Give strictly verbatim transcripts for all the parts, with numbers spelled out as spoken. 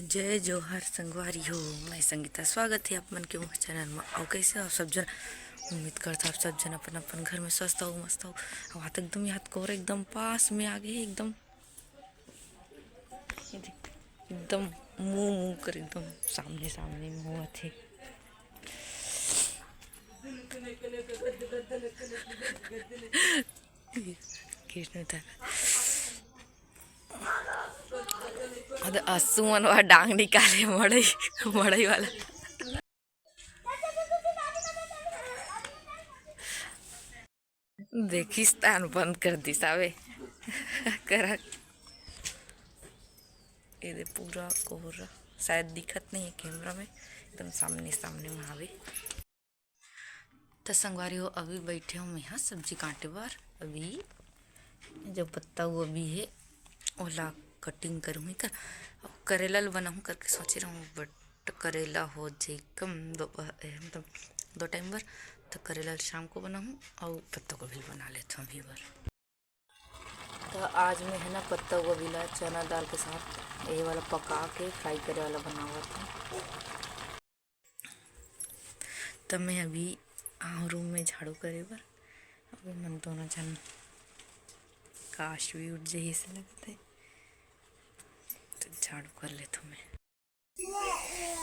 जय जोहार संगवारी हो, मैं संगीता, स्वागत हे आप मन के मोर चैनल म। अउ कइसे हो आप सब झन? उम्मीद करथों आप सब झन अपन अपन घर में स्वस्थ हो, मस्त हो। अउ आज एकदम याद कोहरा एकदम पास में आ गे, एकदम, एकदम मुंह मुंह कर एकदम सामने सामने में होवत हे। कृष्ण उतारा। अद असुमन वा डांग निकाले मड़ई, मड़ई वाला। देखिस तान बंद कर दिस आवे। करा। ये दे पूरा कोहरा, शायद दिखत नहीं है कैमरा में, एकदम सामने सामने में आवे। त संगवारी हो, अभी बैठे हो मैं यहाँ सब्जी काटे बर। अभी जो पत्ता गोभी हे, ओला कटिंग करूँगी कर, अउ करेला ल बनाहूँ करके सोचे रहूँ, but करेला हो जाई कम दो, ए, मतलब दो टाइम बर, त करेला ल शाम को बनाहूँ अउ पत्ता गोभी ल बना लेथों अभी बर। त आज मैं है ना पत्ता गोभी ला चना दाल के साथ ये वाला पका के फ्राई करे वाला बनावत हूँ। त मैं अभी आहूँ रूम में झाड़ू करे बर। अभी मन दोनों झन काश भी उठ जाही ऐसे लगत है, त झाड़ू कर लेथों मैं।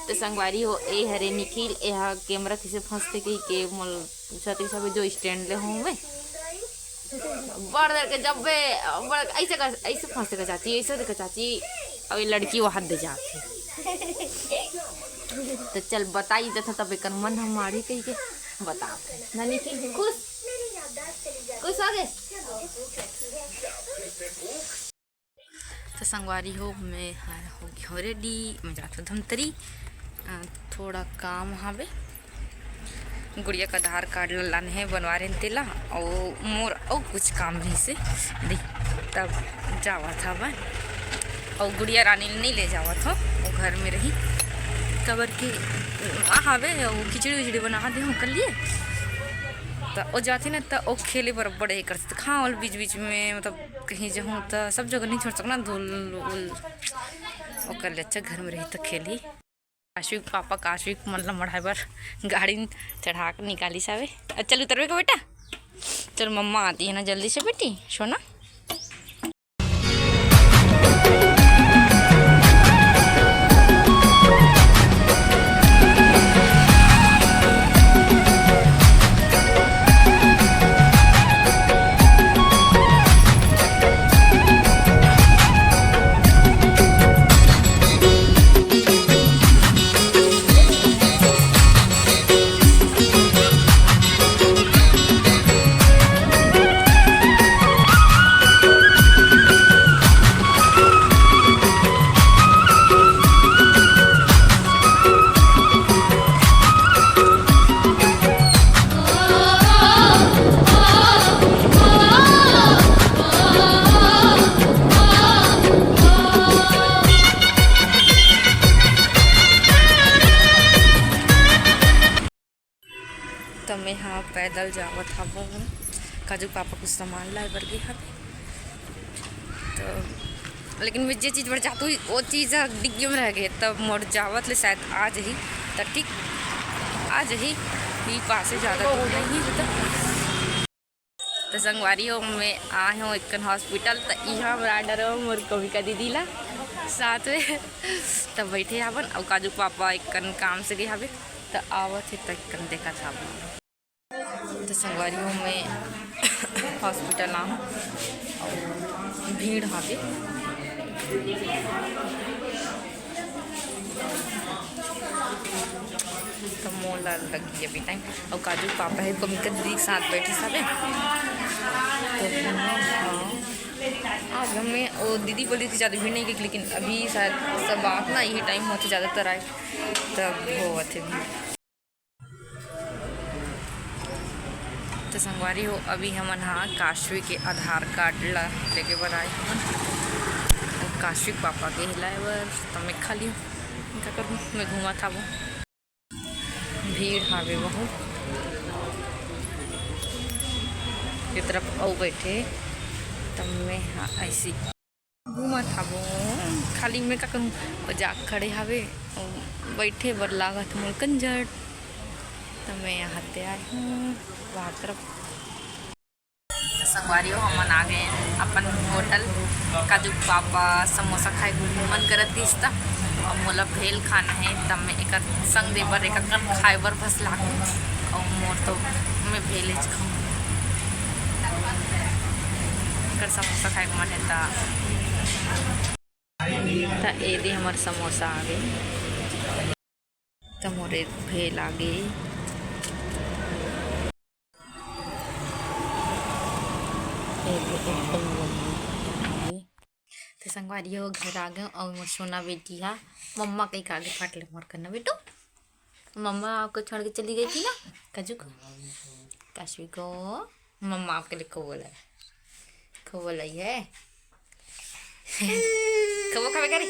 त संगवारी हो, ए हरे निखिल, ए हा कैमरा किसे फंसते कही के मोल पूछा थे सब जो स्टैंड ले हों मैं। बड़ देर के जब बे, बड़ ऐसे कर, ऐसे फंसते का चाची, ऐसे देख चाची, अब ये लड़की वो हाथ दे जाती। त चल बताई देथों तब एकर मन हम मारी कही के बता। ना निखिल खुश, खुश हो गे। त संगवारी हो, मैं हा हो गे हों रेडी, मैं जात हों धमतरी। अ, थोड़ा काम हावे, गुड़िया का आधार कार्ड ला लाने हे, बनवा रहे तेला, अउ मोर अउ कुछ काम रहिसे दे, तब जावत हावय। अउ गुड़िया रानी ल नहीं ले जावत हों, वो घर में रही, काबर कि आ हावे, वो खिचड़ी उचड़ी बना दे हों कर लिए, त वो जाथे ना, त वो खेले बर बड़े करथे, त कहाँ बीच बीच में, मतलब कहीं जाहूँ त सब जगह नहीं छोड़ सकना, धूल उल, ओकर ले अच्छा घर में रही त खेली। काशवी के पापा काशवी के मन ला मढ़ाए बर गाड़ी में चढ़ा के निकालिस हावे। अ, चल उतरबे का बेटा, चल मम्मा आती है ना जल्दी से बेटी, सोना। त मैं हा पैदल जावत हावों। काजू पापा कुछ सामान लाए बर गे हवे, त लेकिन मैं जे चीज बर जात हूँ, वो चीज ह डिग्गी में रह गे, तब मोर जावत ले शायद आ जाही, त ठीक आ जाही, ई पासे ज्यादा दूर नहीं है। त त संगवारी हो, मैं आए हों एकन हॉस्पिटल, त इहाँ बर आए डरे हों मोर कविका दीदी ला साथ में। त बैठे हावन, अउ काजू पापा एकन काम से गे हावे, त आवत हे, त एकन देखत हावन। त संगवारी हो, मैं हॉस्पिटल आए हों, अउ भीड़ हावे। त मोला लगी अभी टाइम, अउ काजू पापा हे, कमिका दीदी के साथ बैठे सबे। त आज हमें वो दीदी बोली कि ज्यादा भीड़ नहीं, लेकिन अभी शायद सब बात ना यही टाइम होथे ज्यादातर आए, तब होवत हे भीड़। त संगवारी हो, अभी हमन हा काशवी के आधार कार्ड ला लेके बर आए हमन। अउ काशवी के पापा के हिलाए बर, त मैं खा लियो, का करूँ, मैं घूमत हावों। भीड़ हावे बहुत। ये तरफ अउ बैठे, त मैं हा ऐसी घूमत हाबो, खाली मैं का करूँ, ओ जा खड़े हावे, ओ बैठे बर लागत मोर कंजट, त मैं यहाँ ते आए हूँ बाहर तरफ। त संगवारी हो, हमन आ गए अपन होटल। काजू पापा समोसा खाए के मन करत रहिस त, अब मोला भेल खाना है, तब मैं एकर संग दे बर एक अकन खाए बर बस लागू। और मोर तो मैं भेलेच खाऊँ, एकर समोसा खाए के मन है त। त ए दे हमर समोसा आ गए, त मोर एक भेल आ गए। ए दे एक पौवा आ गए। त संगवारी हो, घर आ गए और मोर सोना बेटी हा मम्मा कही का आगे फाट ले मोर करना बेटू। मम्मा आपको छोड़ के चली गई थी ना, काजू को, काशवी को। मम्मा आपके लिए कौवा लाई, कौवा लाई है। कौवा खावे का रे?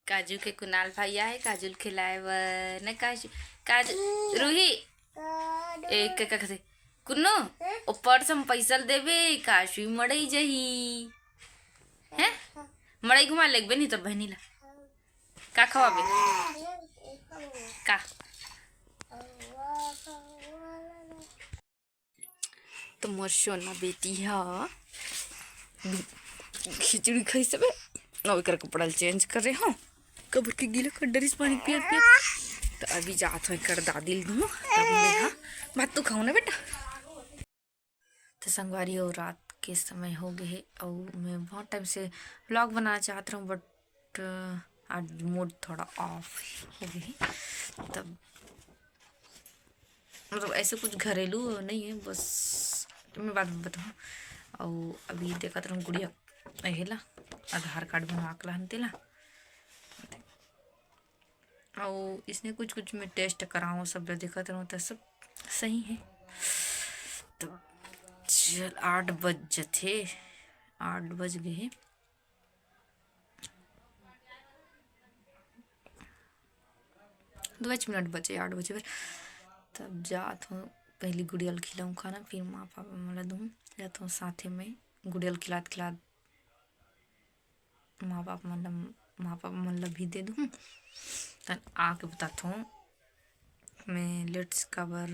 काजू के कुणाल भैया है, काजू ल खिलाए बर न काजू, काजू रूही। ए, का, का कथे? कुन्नू, ओ पर्स म पैसा ल देबे, काशवी मड़ई जही। हैं? मड़ई घुमा लेगबे नहीं तोर बहनी ला। का खवाबे? का? त मोर सोना बेटी ह खिचड़ी खाइस बे, अब एकर कपड़ा ल चेंज करे हो, कबर के गीला कर डरिस पानी पियत पियत। त अभी जात हो एकर दादी ल दूँ, तब मैं हा भात तो खाऊँ ना बेटा। त संगवारी हो, रात के समय हो गए हे, अउ मैं बहुत टाइम से व्लॉग बनाना चाहत रहूँ, बट आज मूड थोड़ा ऑफ हो गए हे, तब मतलब ऐसे कुछ घरेलू नहीं है, बस मैं बाद में बताऊँ। अउ अभी देखत रहूँ गुड़िया, एहे ला आधार कार्ड बनवा के लाहन तेला। अउ इसने कुछ कुछ मैं टेस्ट कराऊँ, सब ला देखत रहूँ, त सब सही है। तो चल, आठ बज जथे, आठ बज गए हे। दो मिनट बचे आठ बजे बर। तब जात हूँ, पहली गुड़िया ल खिलाऊँ खाना, फिर माँ पापा मन ला दूँ। जात हूँ साथे में गुड़िया ल खिलात खिलात माँ पापा मन ला, माँ पापा मन ला भी दे दूँ। तन आके बतात हूँ मैं लेट्स काबर,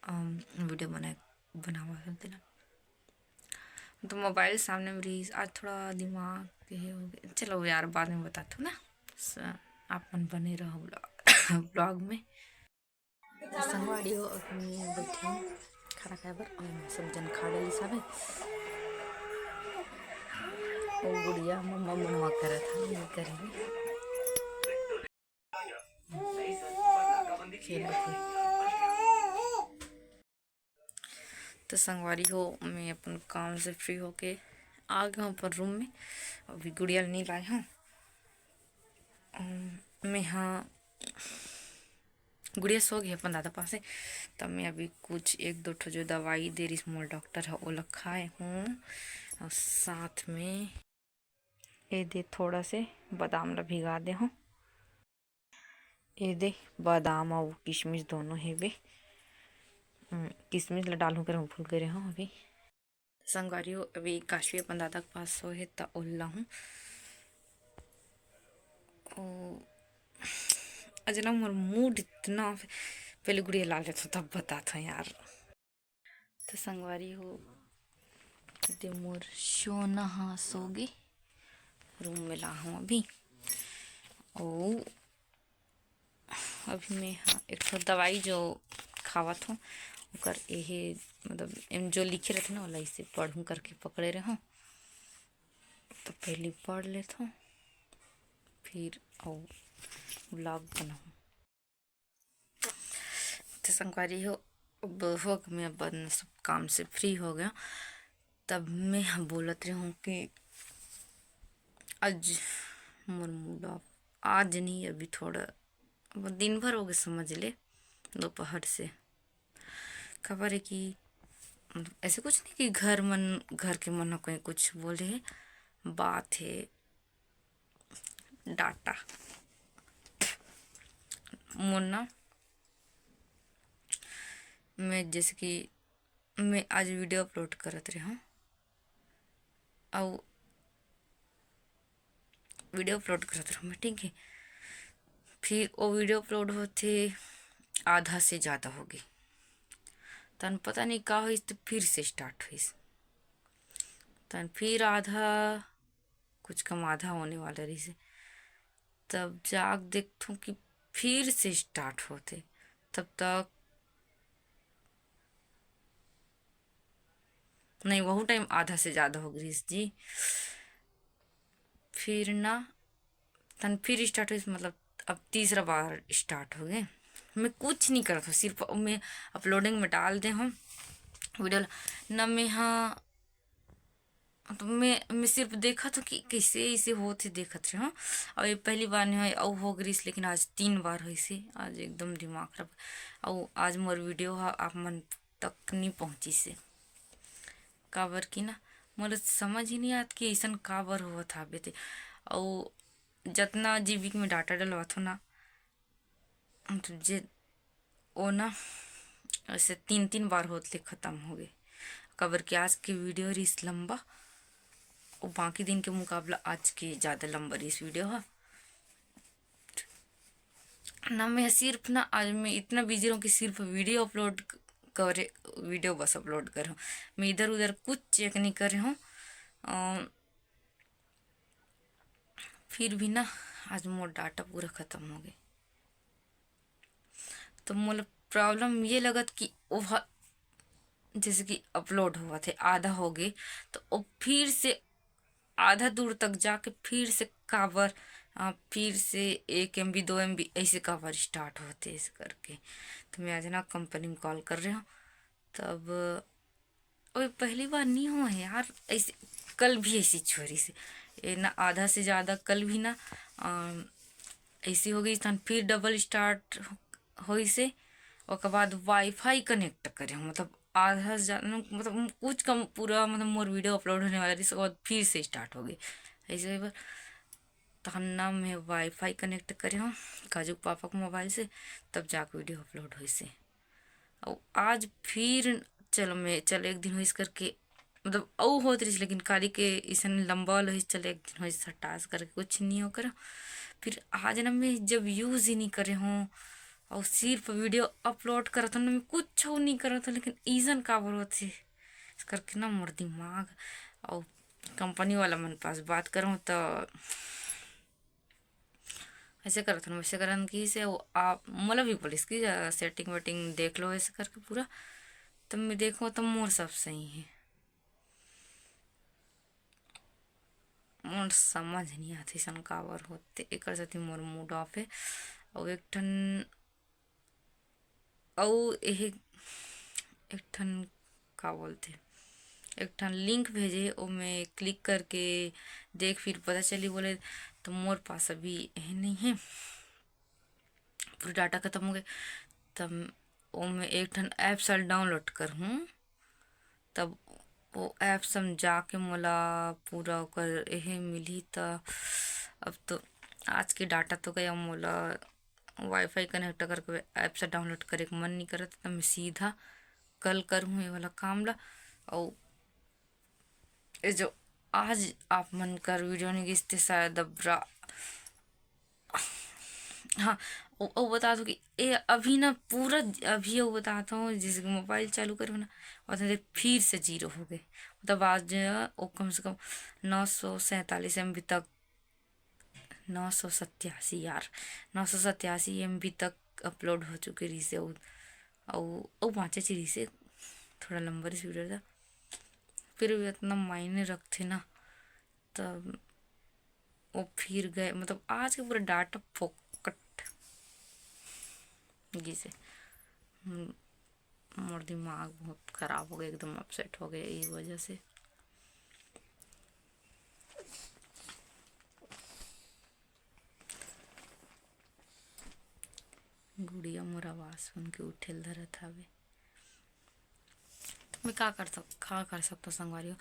अम, वीडियो बनाए, बनावा है तेला। तो मोबाइल सामने में रहिस, आज थोड़ा दिमाग के हो गए। चलो यार, बाद में बतात हूँ ना, स-, आप मन बने रहो व्लॉग, व्लॉग में। तो संगवारी हो, अब मैं बैठे हूँ खाना खाए बर, और सब जन खा डलिस हवे। ओ गुड़िया मम्मा मम्मा करत हवे, ये करेंगे। खेलत हे। तो संगवारी हो, मैं अपन काम से फ्री होके आ गया हूँ अपन रूम में। अभी गुड़िया ल नहीं लाए हूँ। अम, मैं हाँ, गुड़िया सो गई अपन दादा पासे, तब मैं अभी कुछ एक दो ठो जो दवाई दे रही मोर डॉक्टर है, ओला खाए हूँ। और साथ में ए दे थोड़ा से बादाम ला भिगा दे हूँ। ए दे बादाम अउ किशमिश दोनों हेवे। हम्म, किशमिश ला डालहूँ करे हूँ, भूल गए हूँ अभी। संगवारी हो, अभी काशवी अपन दादा के पास सो हे, त ओला हूँ। ओ, अजना मोर मूड इतना, पहले गुड़िया ला लेथो तब बताथो यार। तो संगवारी हो, दे मोर सोना हा सो गे, रूम में ला हूँ अभी। ओ अभी मैं हा एक ठो दवाई जो खावत हूँ, ओकर एहे मतलब एम जो लिखे रहते ना, ओला इसे पढ़ूँ करके पकड़े रहूँ। तो पहले पढ़ लेत हूँ, फिर अउ व्लॉग बनाऊँ। तो संगवारी हो, अब हो गया, मैं अपन सब काम से फ्री हो गया, तब मैं ह बोलत रहूँ कि आज मोर मूड ऑफ, आज नहीं, अभी थोड़ा, अब दिन भर हो गए समझ ले, दोपहर से। खबर है कि मतलब ऐसे कुछ नहीं कि घर मन, घर के मन ह कोई कुछ बोले है, बात है डाटा। मोर ना, मैं जैसे कि मैं आज वीडियो अपलोड करत रहे हूँ, अउ वीडियो अपलोड करत रहूँ मैं, ठीक है। फिर वो वीडियो अपलोड होथे, आधा से ज़्यादा हो गई। तन पता नहीं का होइस, तो फिर से स्टार्ट होइस। तन फिर आधा, कुछ कम आधा होने वाला रहिस, तब जाके देखथूँ कि फिर से स्टार्ट होथे। तब तक नहीं, वहू टाइम आधा से ज़्यादा हो गई जी। फिर ना तन फिर स्टार्ट होइस, मतलब अब तीसरा बार स्टार्ट हो गए। मैं कुछ नहीं करत हूँ, सिर्फ मैं अपलोडिंग में डाल दे हूँ वीडियो ला। ना मैं हाँ, तो मैं मैं सिर्फ देखत हूँ कि कैसे ऐसे होत हे, देखत रहे हूँ। और ये पहली बार नहीं है, अउ हो गई, लेकिन आज तीन बार होइस हे। आज एकदम दिमाग खराब। और आज मोर वीडियो हा आप मन तक नहीं पहुँचिस हे, काबर कि ना मोला समझ ही नहीं आत कि ऐसन काबर होवत हावे ते। अउ जतना जीबी के मैं डाटा डलवाथों ना, मतलब जे ओ ना ऐसे तीन तीन बार होत ले खत्म हो गए। काबर कि आज के वीडियो रहिस लंबा, वो बाकी दिन के मुकाबला आज के ज़्यादा लंबा रहिस वीडियो हा। ना मैं सिर्फ ना, आज मैं इतना बिजी रहूँ कि सिर्फ वीडियो अपलोड करे, वीडियो बस अपलोड कर हूँ। मैं इधर उधर कुछ चेक नहीं करे हूँ। अ, फिर भी ना आज मोर डाटा पूरा खत्म हो गए। तो मोला प्रॉब्लम ये लगत कि ओह जैसे कि अपलोड होवत हे, आधा हो गए, तो वो फिर से आधा दूर तक जाके फिर से काबर, आ, फिर से एक एम बी, दो एम बी ऐसे काबर स्टार्ट होते, ऐसे करके। तो मैं आज ना कंपनी में कॉल कर रहे हूँ, तब ओए, पहली बार नहीं हुआ है यार, ऐसे कल भी ऐसी छोरी से, ये ना आधा से ज़्यादा कल भी ना, अम, ऐसी हो गई, तहन फिर डबल स्टार्ट होइस हे। ओकर बाद वाईफाई कनेक्ट करे हूँ, मतलब आधा से ज़्यादा, मतलब कुछ कम, पूरा मतलब मोर वीडियो अपलोड होने वाला रहिस, ओकर बाद फिर से स्टार्ट हो गई ऐसे एक बार। तहन ना मैं वाईफाई कनेक्ट करे हूँ काजू के पापा के मोबाइल से, तब जाके वीडियो अपलोड होइस हे। अउ आज फिर चलो मैं, चलो एक दिन होइस करके, मतलब अउ होत रहिस, लेकिन काली के इसन लंबा वाला होइस, चलो एक दिन होइस हटास करके कुछ नहीं हो करा। फिर आज ना मैं जब यूज़ ही नहीं करे हूँ और सिर्फ वीडियो अपलोड करत हूँ ना, मैं कुछ नहीं करत हूँ, लेकिन इसन काबर होत हे इस करके ना मोर दिमाग। और कंपनी वाला मन पास बात करूँ तो ऐसे करत हन, वैसे करन कि से वो आप मोला भी बोलिस कि सेटिंग वेटिंग देख लो ऐसे करके पूरा। तब मैं देखूँ तो मोर सब सही है। मोर समझ नहीं आथे सन काबर होते, एकर सेती मोर मूड ऑफ है। और एक ठन अउ एहे एक ठन का बोलथे, एक ठन लिंक भेजे, ओमे क्लिक करके देख, फिर पता चली बोले। तो मोर पास अभी एहे नहीं है, पूरा डाटा खत्म हो गए। तब ओमे एक ठन ऐप्स डाउनलोड करहूँ, तब वो ऐप्स में जाके मोला पूरा ओकर एहे मिलही। त अब तो आज के डाटा तो गया, मोला वाईफाई कनेक्ट करके ऐप्स डाउनलोड करे के मन नहीं करत, त मैं सीधा कल करहूँ ये वाला काम ला। अउ ये जो आज आप मन कर वीडियो नहीं गिस ते शायद अब रा-, हाँ, वो, वो बता दो कि ए, अभी ना पूरा ज-, अभी वो बताता हूँ, जैसे कि मोबाइल चालू करो ना, और तो फिर से जीरो हो गए। मतलब आज वो कम से कम नौ सौ सैंतालीस एम बी तक, नौ सौ सत्तासी यार, नौ सौ सत्तासी एम बी तक अपलोड हो चुके रहिस हे। अउ, अउ, अउ बाँचे च रहिस हे, थोड़ा लंबा रहिस वीडियो था, फिर भी इतना मायने रखथे ना। तब वो फिर गए, मतलब आज के पूरा डाटा फोकट गिस हे। हम्म, मोर दिमाग बहुत खराब हो गया, एकदम अपसेट हो गया ये वजह से। गुड़िया मोर आवाज सुन के उठे ल धरत हावे। तो मैं का कर सक-, का कर सकता संगवारी हो?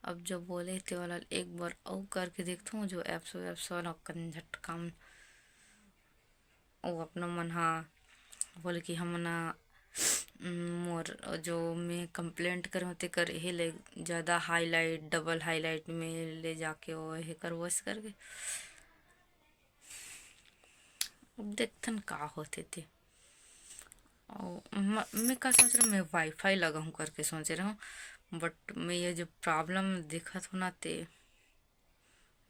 अब जो बोले ते वाला एक बार अउ करके देखथूँ, जो ऐप्स वैप्स वाला कन झटकाम वो अपना मन हा बोले कि हमन मोर जो मैं complaint करे हों तेकर एहे ले ज़्यादा highlight, double highlight में ले जाके वो एहे कर वैसे करके। अब देखथन का होथे ते। अउ म-, मैं का सोच रहा हूँ, मैं वाईफाई लगाऊँ करके सोच रहा हूँ, but मैं ये जो problem देखत हूँ ना ते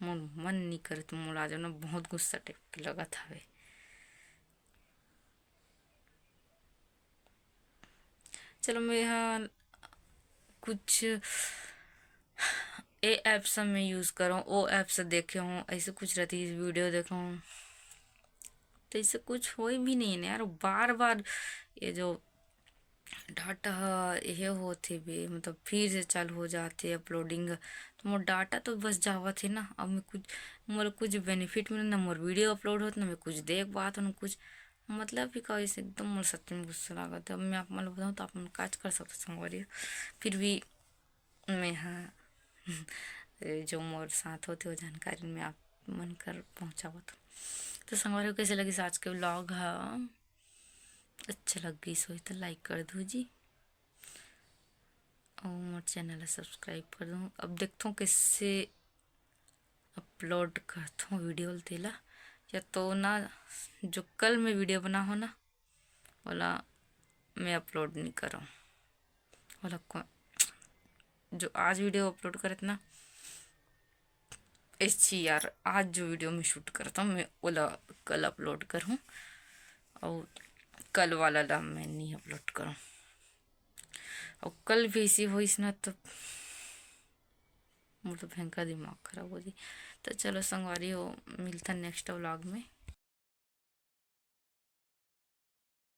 मोर मन नहीं करे, तो मोला आज ना बहुत गुस्सा type के लगत हवे। चलो, मैं यहाँ कुछ ए ऐप्स में यूज़ करूँ, वो ऐप्स देखे हूँ, ऐसे कुछ रहती video देखा हूँ, तो ऐसे कुछ हो ही भी नहीं है यार। बार बार ये जो डाटा ह एहे होथे बे, मतलब फिर से चालू हो जाथे अपलोडिंग। तो मोर डाटा तो बस जावत हे ना, अब मैं कुछ, मोला कुछ बेनिफिट मिले ना, मोर वीडियो अपलोड होत ना, मैं कुछ देख पात हूँ ना कुछ, मतलब ही का, इसे एकदम मोला सच में गुस्सा लागत है। अब मैं आप मन ल बताऊँ तो आप मन काच कर सकते संगवारी, फिर भी मैं हाँ जो मोर साथ होते वो जानकारी मैं आप मन कर पहुँचावत हूँ। तो संगवारी, कैसे लगिस आज के व्लॉग ह? अच्छा लगिस होही तो लाइक कर दू जी, और मोर चैनल ला सब्सक्राइब कर दू। अब देखथों कैसे अपलोड करथों वीडियो ल तेला, या तो ना जो कल मैं वीडियो बना हो ना, ओला मैं अपलोड नहीं करूँ, ओला को-, जो आज वीडियो अपलोड करत ना, एच यार, आज जो वीडियो मैं शूट करता हूँ मैं ओला कल अपलोड करूँ, और कल वाला ला मैं नहीं अपलोड करूँ। और कल भी ऐसी होइस ना तो मोर तो भयंकर दिमाग खराब हो जी। तो चलो संगवारी हो, मिलता नेक्स्ट व्लॉग में।